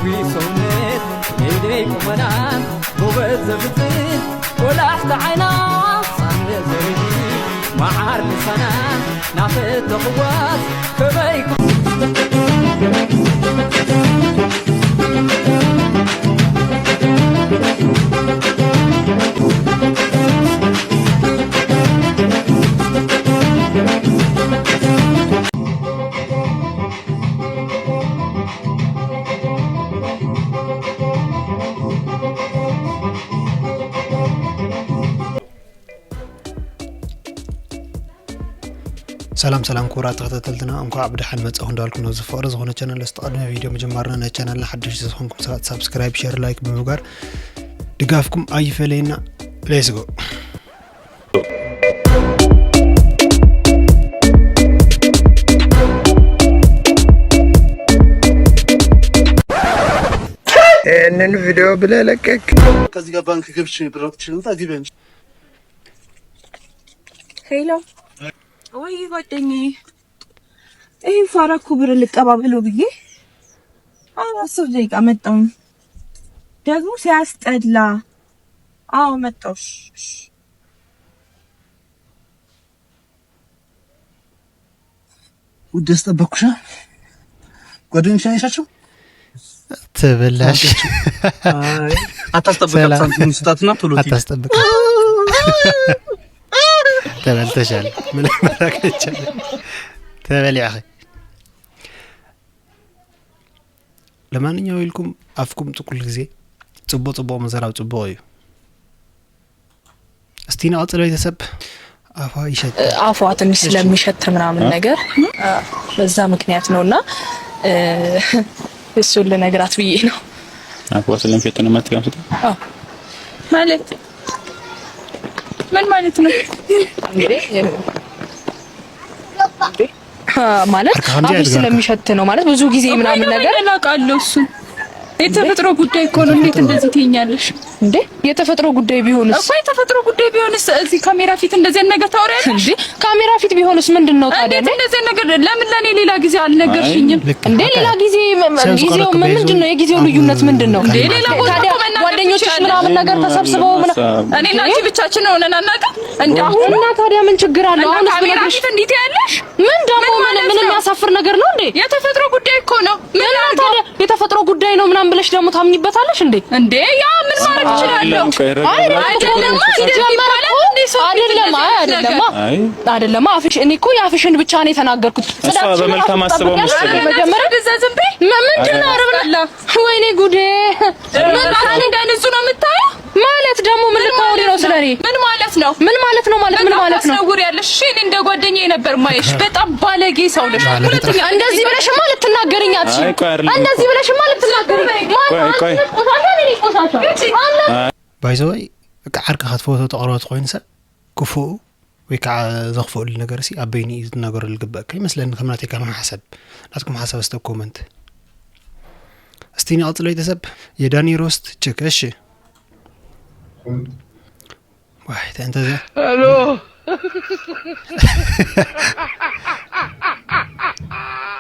ሰውነት የይደይ ቁመና ጎበዝ ዘብጽ ቆላሕቲ ዓይና ሳነ ዘርኢ መዓር ልሳና ናፈተኽዋስ ከመይ ሰላም ሰላም ክቡራት ተኸታተልትና፣ እንኳዕ ብደሓን መጻኹም እንዳልኩ፣ ነዚ ፍቕሪ ዝኾነ ቻነል እስቲ ቅድሚ ቪድዮ ምጅማርና ናይ ቻነልና ሓደሽቲ ዝኾንኩም ሰባት ሳብስክራይብ፣ ሸር፣ ላይክ ብምግባር ድጋፍኩም ኣይፈለየና። ሌትስ ጎ። ይህንን ቪዲዮ ብለህ ለቀቅ። ከዚህ ጋር ባንክ ገብቼ ብር አውጥቼ ልምጣ፣ ግቢ አንቺ። ሄሎ፣ ወይ ጓደኛዬ፣ ይሄን ፋራ እኮ ብር ልቀባበለው ብዬ አሁን አስር ደቂቃ መጣሁኝ። ደግሞ ሲያስጠላ። አዎ መጣሁ። እሺ፣ እሺ። ውድ ያስጠበቅኩሻ ጓደኞች አይሻቸው ተበላሽ። አታስጠብቃት። ሳንቲሙን ስጣትና ቶሎ ትሂድ። አታስጠብቅ። ተበልተሻል። ምን ማድረግ አይቻልም። ተበሊዕኺ። ለማንኛው ኢልኩም ኣፍኩም ጥቁል ግዜ ጽቡቕ ጽቡቕ ምዝራብ ጽቡቕ እዩ። እስቲ ንቐጽል ቤተሰብ። ኣፋ ይሸት አፏ ትንሽ ስለሚሸት ምናምን ነገር በዛ ምክንያት ነውና እሱን ልነግራት ብዬ ነው። አፏ ስለሚሸት ነው የማትቀምሱት? ማለት ምን ማለት ነው? ማለት አፍሽ ስለሚሸት ነው ማለት ብዙ ጊዜ ምናምን ነገር ላቃለው እሱ የተፈጥሮ ጉዳይ እኮ ነው። እንዴት እንደዚህ ትይኛለሽ? እንዴ የተፈጥሮ ጉዳይ ቢሆንስ? እኮ የተፈጥሮ ጉዳይ ቢሆንስ እዚህ ካሜራ ፊት እንደዚህ ነገር ታወሪያለሽ? እንዴ ካሜራ ፊት ቢሆንስ ምንድን ነው ታዲያ? እንዴት እንደዚህ ነገር ለምን ለኔ ሌላ ጊዜ አልነገርሽኝም? እንዴ ሌላ ጊዜ ጊዜው ምንድን ነው? የጊዜው ልዩነት ምንድን ነው? እንዴ ሌላ ቦታ ታዲያ እኮ መናገር ጓደኞችሽ ትችያለሽ። ምናምን ነገር ተሰብስበው ምና- እኔና አንቺ ብቻችን ሆነን አናውቅም። እንዴ አሁን እና ታዲያ ምን ችግር አለው? አሁን ካሜራ ፊት እንዲህ ትያለሽ? ምን ደግሞ ምን ምን የሚያሳፍር ነገር ነው እንዴ? የተፈጥሮ ጉዳይ እኮ ነው። ምን እና ታዲያ የተፈጥሮ ጉዳይ ነው ምናምን ብለሽ ደግሞ ታምኝበታለሽ እንዴ? እንዴ ያ ምን ማድረግ እችላለሁ? አይ አይደለም አይደለም አይደለም አይ አይደለም አይ አይደለም አፍሽ እኔ እኮ የአፍሽን ብቻ ነው የተናገርኩት። እሷ በመልካም አስበው መሰለኝ። መጀመሪያ እንደዛ ዝም በይ። ምንድን ነው? ኧረ በላ ወይኔ ጉዴ! ምን ራስን እንደ ንጹህ ነው የምታየው? ማለት ደግሞ ምን ልታወሪ ነው ስለኔ? ምን ማለት ነው? ምን ማለት ነው ማለት ምን ማለት ነው? ታስነውር ያለሽ? እሺ እኔ እንደ ጓደኛዬ ነበር ማየሽ። በጣም ባለጌ ሰው ነሽ። ሁለተኛ እንደዚህ ብለሽማ ልትናገርኝ አትችይም። አይ ቆይ አይደለም እንደዚህ ብለሽማ ልትናገርኝ ቆይ ቆይ ቆሻሻ ነኝ ቆሻሻ። ባይዘወይ በቃ ዓርክኻ ክትፈትዎ ተቕርቦ ተኾይኑ ሰብ ክፉኡ ወይ ከዓ ዘኽፍኡሉ ነገር ሲ ኣብ በይኑ እዩ ዝነገረሉ ዝግበእ ከይመስለኒ ከም ናተይ ከም ሓሳብ ናትኩም ሓሳብ እስተ ኮመንት እስቲ ንቐፅል ቤተሰብ የዳኒ ሮስት ችክ እሺ ዋይ ተንተዘ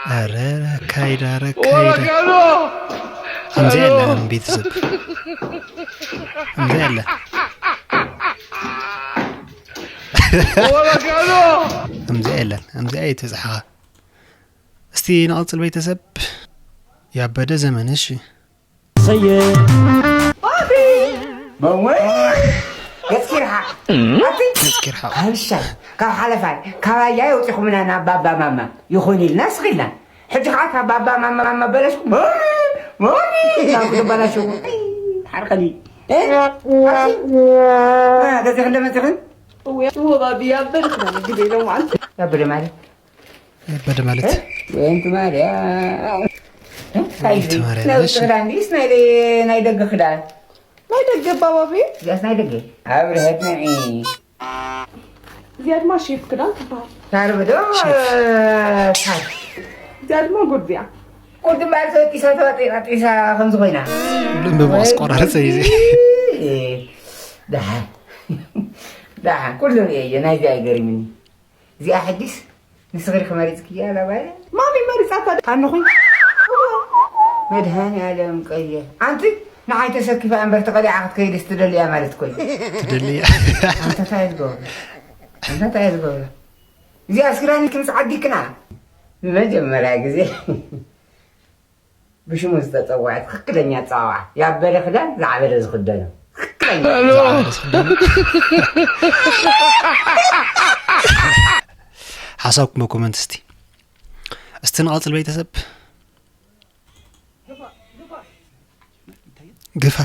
ኧረ ረካይዳ ረካይዳ ከምዚ የለን ቤተሰብ ከምዚ የለን ከምዚ የለን ከምዚ ኣይተፅሓኻ እስቲ ንቐፅል ቤተሰብ ያበደ ዘመን እሺ ገጽኪ ርሓቕ ገጽኪ ርሓቕ ሓብሻ ካብ ሓለፋይ ካባያ የውፂኹምና ናብ ባባ ማማ ይኹን ኢልና ስኺልና ሕጂ ከዓ ካብ ባባ ማማ ማማ በለስኩም ሞሪ ሞሪ ናብ ክትበላሽው ሓርቀኒ ገዚኽ እንደመፅኽን ባቢ ያበልክ ነው እንግዲህ ነው ማለት ያበደ ማለት ያበደ ማለት ወይንቲ ማርያ ወይንቲ ማርያ ናይ ውጭ ክዳን ድስ ናይ ደገ ክዳን ናይ ደገ ባባቢ እዚኣስ ናይ ደገ ኣብርሀት ንዒ እዚኣ ድማ ሼፍ ክዳን ትበሃል። ታርብዶ እዚኣ ድማ ጉርድያ ቁርዲ ባር ተወጢሳ ተወጢሳ ከም ዝኾይና ልምብ ኣስቆራርፀ እዩ ደሓን ደሓን ኩሉ ርእየ ናይዚ ኣይገርምኒ እዚኣ ሕጂስ ንስኽሪ ክመሪፅክያ ላባየ ማሚ መሪፃታ ኣነኹኝ መድሃኒ ኣለም ቀየ ኣንቲ ንዓይ ተሰኪፋ እምበር ተቐሊዓ ክትከይድ ስትደልያ ማለት ኮይ ትደልያ ኣንተ ታይ ዝገብሩ ኣንተ ታይ ዝገብሩ እዚኣ ስክራኒ ክምስ ዓዲክና መጀመርያ ግዜ ብሽሙ ዝተጸውዐ ትኽክለኛ ኣጸዋውዓ ያበደ ክዳን ዝዓበደ ዝኽደኖ ትኽክለኛ ሓሳብኩም ኮመንት እስቲ እስቲ ንቐጽል ቤተሰብ ግፋ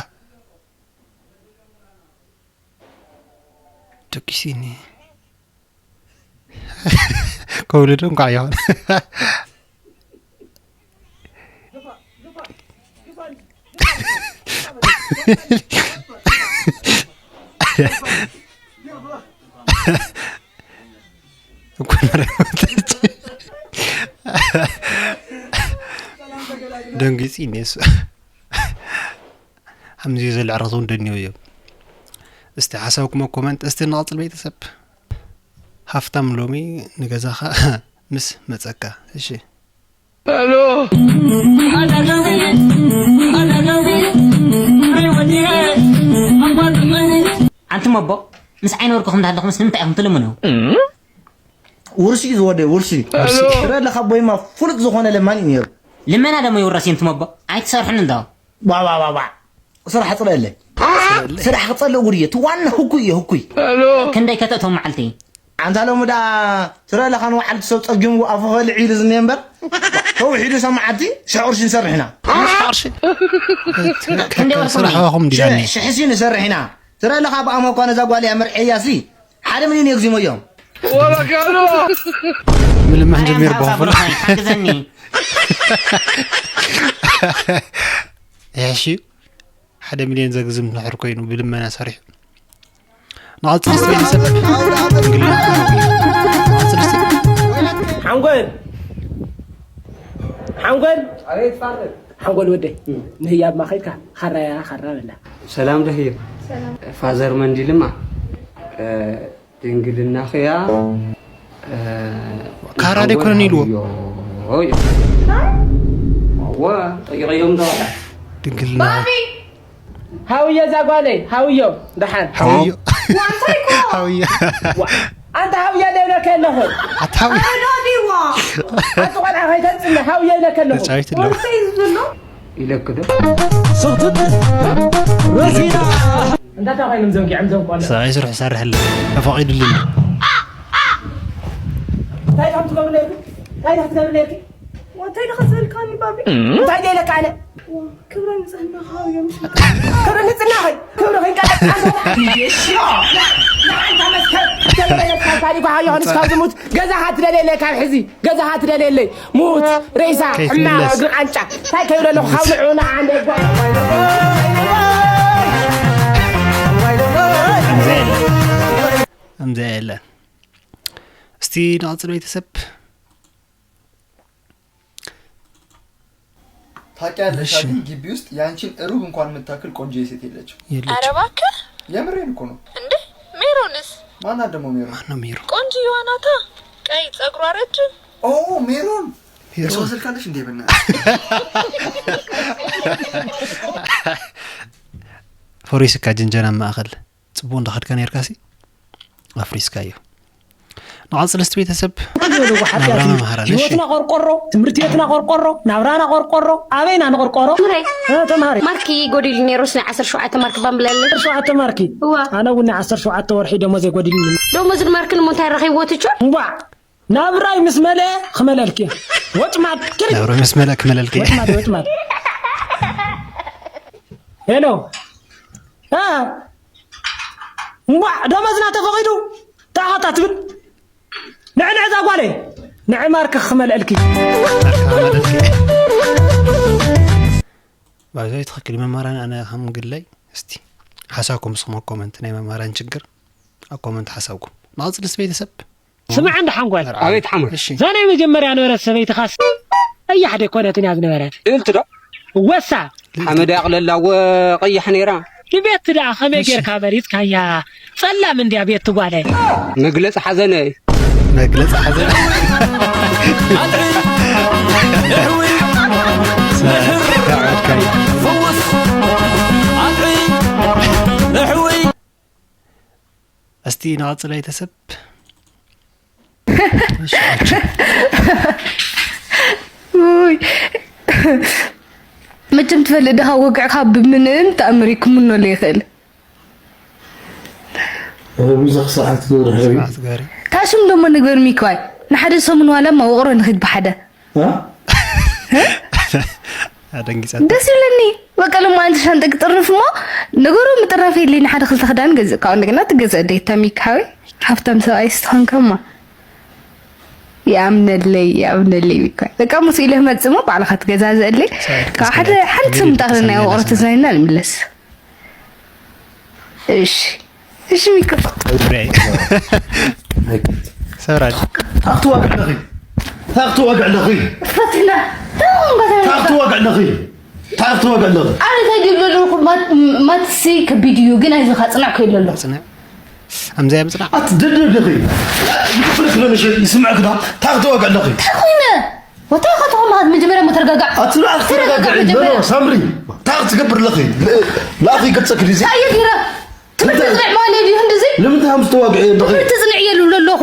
ደቂሲኒ ከውልዶ እንኳዕ ይሆን ደንጊፂ ኔሱ ከምዚ ዘልዕረቱ እንደኒዮ እዮም እስቲ ሓሳብኩም ኮመንት እስቲ ንቐፅል ቤተሰብ ሃፍታም ሎሚ ንገዛኻ ምስ መፀካ እሺ ኣንቱም ኣቦ ምስ ዓይነ ወርቅኹም እንዳሃለኹምስ ንምንታይ ኢኹም ትልምኑ? ውርሲ እዩ ዝወደ ውርሲ ትረለ ካብ ቦይማ ፍሉጥ ዝኾነ ለማኒ እዩ ነይሩ። ልመና ደሞ ይውረስ እዩ እንቱም ኣቦ ኣይትሰርሑን እንዶ። ዋዋዋዋ ስራሕ ፅለለ ስራሕ ክፀልእ ጉድ እየ ትዋና ህኩይ እየ ህኩይ። ክንደይ ከተእቶም መዓልቲ ኣንታ ሎሚ ዳ ትረለ ካን ወዓልቲ ሰብ ፀጊሙ ኣፉ ከልዕ ኢሉ ዝነ እምበር ተውሒዱ ሰማዓቲ ሽሕ ቅርሺ ንሰርሕ ኢና። ክንደይ ወርሶም ስራሕኹም ዲላኒ ሽሕሲ ንሰርሕ ኢና። ትረለ ካብ ኣሞ እኳ ነዛ ጓል እያ መርዐያ ሲ ሓደ ሚሊዮን የግዚሞ እዮም። ምልማን ጀሚሩ ብኽፍሉ ሓግዘኒ ያሺ ሓደ ሚሊዮን ዘግዝም ንሕር ኮይኑ ብልመና ሰሪሑ ንቐፅል እስቲ ቤተሰብ ሓንጎል ሓንጎል ሓንጎል ወደይ ንህያብ ማኸልካ ካራያ ካራ በላ ሰላም ደህየ ፋዘር መንዲልማ ድንግልናኽያ ካራ ደይኮነን ኢልዎ ጠቂቀዮም ዶ ድንግልና ሃውየ እዛ ጓለይ ሃውዮ ደሓን ሃውዮ ሃውዮ ኣንተ ሃውየ ደብለከ ኣለኹ ኣታ ሃውዮ ኣቲ ቆልዓ ከይተፅለ ሃውየ ኢለከ ኣለኹ ኢለክ ዶ ረሲና እንታይ ተባሂሎም ዘንጊዖም ዘንቋሉ ሰብኣይ ስርሑ ሰርሐለ ተፈቒዱልን እንታይ ኢኹም ትገብሩ ነርኩም እንታይ ኢኹም ትገብሩ ነርኩም እንታይ ኢኹም ትብልካኒ ባቢ እንታይ ደለካ ኣነ ክብረ ንጽህና ሃውዮ ምሽ ክብረ ንጽህና ኸይ ክብረ ኸይ ቃል ዮሐንስ ካብ ዝሙት ገዛኻ ትደልየለይ ካብ ሕዚ ገዛኻ ትደልየለይ ሙት ሬሳ ሕማቕ እግሪ ቃንጫ እንታይ ከይብለ ኣለኹ ካብ ንዑ ንዓ ንጓ ከምዚ የለን እስቲ ንቐፅል ቤተሰብ ታውቂያለሽ ግን ግቢ ውስጥ ያንቺን እሩብ እንኳን የምታክል ቆንጆ ሴት የለችም። የለችም። ኧረ እባክህ የምሬን እኮ ነው። እንዴ ሜሮንስ? ማናት ደግሞ ሜሮን? ማነው ሜሮን? ቆንጅየዋ ናታ። ቀይ ጸጉሯ ረጅም። ኦ ሜሮን። ሜሮን። የሰው ስልክ አለሽ እንዴ በእናትሽ? ፎሬስ እካ ጅንጀና ማእኸል ጽቡቕ እንዳኸድካ ነርካሲ ኣፍሪስካዮ። ንቐጽል እስቲ ቤተሰብ ናብራና መሃራን እሺ። ህይወትና ቆርቆሮ፣ ትምህርቲ ቤትና ቆርቆሮ፣ ናብራና ቆርቆሮ፣ ኣበይና ንቆርቆሮ? ምረይ እ፣ ተምሃሪ። ማርኪ ጎዲሉ ነይሩስ ናይ ዓሰርተ ሸውዓተ ማርክ ባምብለለይ። ዓሰርተ ሸውዓተ ማርኪ። እዋ። ኣነ እውን ናይ ዓሰርተ ሸውዓተ ወርሒ ደሞዘይ ጎዲሉ። ደሞዝ ማርክን እሞ እንታይ ረኺብዎ ትቹር? እዋ። ናብራይ ምስ መልአ ክመለልኪ። ወጥማድ ክል ናብራይ ምስ መልአ ክመለልኪ። ወጥማድ ወጥማድ። ሄሎ እ እምቧዕ ደሞዝና ተፈቒዱ ታቐታ ትብል ንዕንዕ እዛ ጓለይ ንዕ ማርክ ክመልአልኪ። ባይዞይ ትኽክል መማራን ኣነ ከም ግለይ እስቲ ሓሳብኩም ስኹም ኣብ ኮመንት ናይ መማራን ችግር ኣብ ኮመንት ሓሳብኩም ንቐፅል ስ ቤተሰብ ስምዓ እንዳ ሓንጓል ኣቤት ሓመድ እዛ ናይ መጀመርያ ነበረት ሰበይትኻስ ቀያሕ ደይኮነትን እያ ዝነበረት እልቲ ዶ ወሳ ሓመድ ያቕለላ ወ ቀያሕ ነይራ ንቤት ደኣ ከመይ ጌርካ መሪጽካያ ጸላም እንድያ ቤት ትጓለ መግለጽ ሓዘነ መግለጽ ሓዘነ እስቲ ንቐጽል ኣይተሰብ። ውይ፣ መቸም ትፈልጥ ድኻ፣ ወግዕካ ብምንም ተኣምር ይክምኖ ይኽእል። ብዙሕ ሰዓት ግብሪ ሕሪ ስርዓት ጋሪ። ታሽም ደሞ ንግበር ሚክዋይ፣ ንሓደ ሰሙን ዋላ ማ ውቕሮ ንኽድ ብሓደ። እ? ኣደንጊጻ። ደስ ይብለኒ። በቃ፣ ሎማዓንቲ ሻንጣ ክጥርንፍ እሞ፣ ነገሩ ምጥራፍ የለኒ። ሓደ ክልተ ክዳን ገዝእ፣ ካብኡ እንደገና ትገዝእ ደይ ተሚክ ሓወይ። ሃብታም ሰብኣይ ስትኾንከማ። ይኣምነለይ፣ ይኣምነለይ ሚክዋይ። በቃ፣ ምስ ኢለ ክመጽእ እሞ፣ ባዕልኻ ትገዛዝእለይ። ካብ ሓደ፣ ሓንቲ ስም ምጣኽልና ውቕሮ ተዝናይና ንምለስ። እሺ፣ እሺ፣ ሚክሮ። ሰብራል። ታኽቲ ዋግዕ ለኺ። ታኽቲ ዋግዕ ለኺ። ፈትና። ተው፣ እንኳን ታኽቲ ዋግዕ ለኺ። ታኽቲ ዋግዕ ለኺ። ኣረ፣ እንታይ ድብሎ ኣለኹ? ማት-፣ ማትሲ ከቢድ እዩ፣ ግን ኣይዞኻ፣ ጽናዕ ከይሎ ኣሎ። ጽናዕ። ኣምዘያ ምጽናዕ። ኣትድድብ ለኺ። ይፍልክ ለንሽ ይስምዕክ ዶ? ታኽቲ ዋግዕ ለኺ። እንታይ ኮይነ? ወታ ኢኻ ተኾማት መጀመርያ መተረጋጋዕ። ኣትብላ ኣትረጋግዕ። መጀመርያ። ኖ፣ ሳምሪ። ታኽቲ ትገብር ለኺ። ል-፣ ለኣኺ ገጸክ ዲዚ። እንታይ እየ ጌረ? ትምህርቲ እንታይ? ጽንዕ ማለት እዩ፣ እንደዚ? ንምንታይ ሃምዚ ተዋግዕ ለኺ? ትምህርቲ ጽንዕ እየ ልብሎ ኣለኹ።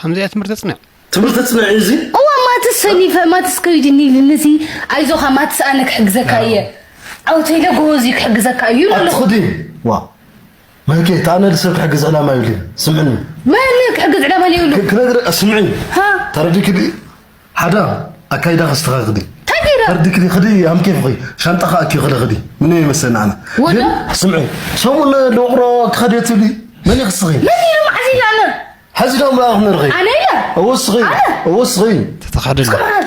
ኣምዘያ ትምህርቲ ጽናዕ። ትምህርቲ ጽንዕ እዩ እዚ? እዋ፣ ማትስ ሰኒፈ፣ ማትስ ከይድኒ ኢሉ፣ ነዚ ኣይዞኻ፣ ማትስ ኣነ ክሕግዘካ እየ። ዓውተይ ኢለ ጎበዝ እዩ፣ ክሕግዘካ እዩ ይብሎ ኣለኹ። ኣትኽዲ። ዋ። መኬት፣ ኣነ ልሰብ ክሕግዝ ዕላማ ይብሊ። ስምዕኒ። መን ክሕግዝ ዕላማ ዘይብሉ? ክ-፣ ክነግር-፣ ስምዒ። ሃ? ተረዲእኪ ድዩ? ሓደ፣ ኣካይዳ ከስተኻኽዲ። እንታይ ገይረ? ተረዲእኪ ድዩ? ክዲ፣ ኣምኬፍ ኸይ። ሻንጣኻ ኣኪ ክደ ክዲ። ምን ይመስለኒ ኣነ። ወደ? ግን፣ ስምዒ። ሰሙን ልውቕሮ ክኸድ እየ ትብሊ። መን ይኽስኺ? መን ኢሉ መዓዝ ኢለ ኣነ? ሕዚ ዶ ምራኽ ንርኺ? ኣነ ኢለ? እወስኺ። ኣነ? እወስኺ። ተተኻደሉ። እስከ መሓል።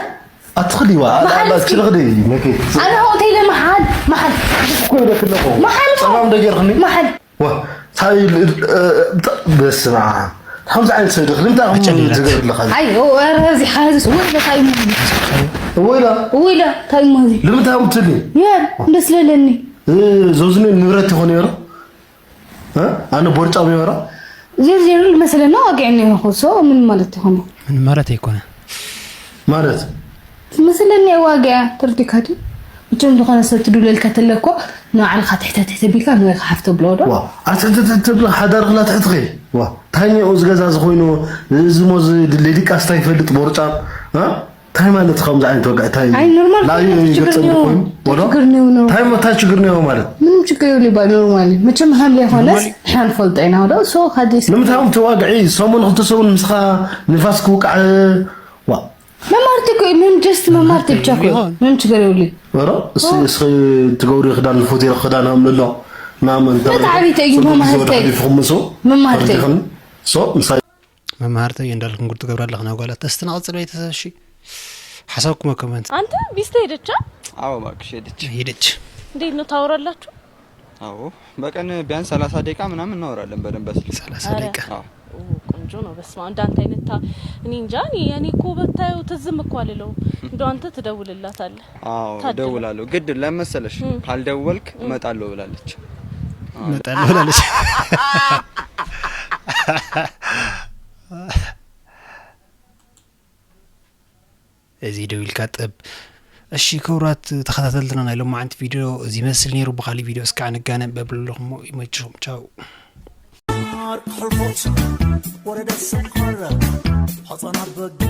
ኣትኽሊ ዋ። መሓል ኣላ እስኪ። ችልኽዲ። መኬት። ኣነ ሆቴል መሓል፣ መሓል። እኮ ይደክለኹ። መሓል እኮ። ጸማም ደጌርኽኒ? መሓል። ዋ፣ ታይ ል-፣ እ፣ ብታ-፣ በስመ ኣብ። ከምዚ ዓይነት ሰብ ድኽሊ እንታይ ከም ብጨሊላት። ዝገብር ኣለኻ? ኣይ፣ ኦ፣ ኧረ፣ እዚ ሓዚ፣ ወይ ኢለ፣ ታይ እሞ እዚ? እወ ኢላ። ወይ ኢለ፣ ታይ እሞ እዚ? ንምንታይ ኣምትኒ? የር፣ ደስ ለለኒ። እ፣ ዞዝኒ ንብረት ይኾን ነይሩ? እ? ኣነ ቦርጫም ይበራ? ዜር ዜሩ ልመስለና ዋግዕ እኒሆ፣ ሶ ምን ማለት ይኾነ? ምን ማለት ኣይኮነ። ማለት? መስለኒ ዋግዕ ትርዲካ ድዩ? መቸም ዝኾነ ሰብ ትድውለልካ ተለኮ ንባዕልኻ ትሕተ ትሕተ ቢልካ ንወይኻ ሓፍ ተብሎ ዶ? ዋ፣ ኣትሕተ ትሕተ ብለኻ ሓዳርኽላ ትሕትኺ። ዋ፣ ታይኒኡ ዝገዛ ዝኾይኑ፣ እዚ ሞ ዝድለ ዲቃስ እንታይ ይፈልጥ ቦርጫም? እ? እንታይ ማለት ከምዚ ዓይነት ወግዒ? እንታይ? ኣይ፣ ኖርማል ናዩ እዩ ችግር ገጸ እኒኦ። ኮይኑ? ወሎ? ችግር እኒኦ፣ ኖርማል። እንታይ ሞ-፣ እንታይ ችግር እኒኦ ማለት? ምንም ችግር የብሉ ይባል፣ ኖርማል። መቸም ሃምለ ይኾነስ ኖርማል። ንሕና ንፈልጦ ኢና፣ ወዶ? ሶ፣ ካዲስ። ንምንታይ እዮም ተዋግዒ? ሰሙን ክልተ ሰሙን ምስኻ ንፋስ ክውቃዕ? ዋ። መማርቲ እኮ እዩ፣ ምንም ጀስት መማርቲ ብቻ እኮ እዩ። ይሆን? ምንም ችግር የብሉ። ወሮ? እስ-፣ ኦ። እስኺ ትገብሪ ክዳን፣ ፎቴ ክዳን ሃምለ ኣሎ። ናመን ነታ ዓቢት እዩ፣ ብዙሕ ግዜ መማርቲ። ወደ ሓሊፍኩም ምሶ? መማርቲ። ፈርዲኽን? ሶ፣ ምሳይ መማህርተይ እንዳልክን ጉድ ትገብራ ኣለኽን ኣጓላት። እስቲ ንቐጽል ቤተሰብ፣ እሺ? ሓሳብኩም ኣብ ኮመንት። አንተ ቢስተ ሄደቻ? አዎ እባክሽ ሄደች። ሄደች። እንዴት ነው ታወራላችሁ? አዎ በቀን ቢያንስ ሰላሳ ደቂቃ ምናምን እናወራለን በደንብ በስልክ። ሰላሳ ኧረ። ደቂቃ። አዎ ኦ፣ ቆንጆ ነው። በስመ አብ፣ እንዳንተ አይነት ታ-፣ እኔ እንጃ፣ እኔ፣ እኔ እኮ በታዩ ትዝም እኮ አልለው። እንደው አንተ ትደውልላታለህ። አዎ ታድላ። እደውላለሁ። ግድ ለመሰለሽ እም። ካልደወልክ እመጣለሁ ብላለች። እመጣለሁ ብላለች። እዚ ደው ኢልካ ጠብ። እሺ ክቡራት ተኸታተልትና፣ ናይ ሎማዓንቲ ቪድዮ እዚ ይመስል ነይሩ። ብኻሊእ ቪድዮ እስካዕ ንጋነ በብለኹሞ ይመችኹም። ቻው። ማርክ ሕልፎት ወረደ ሰንኮረ ሐፃናት በግ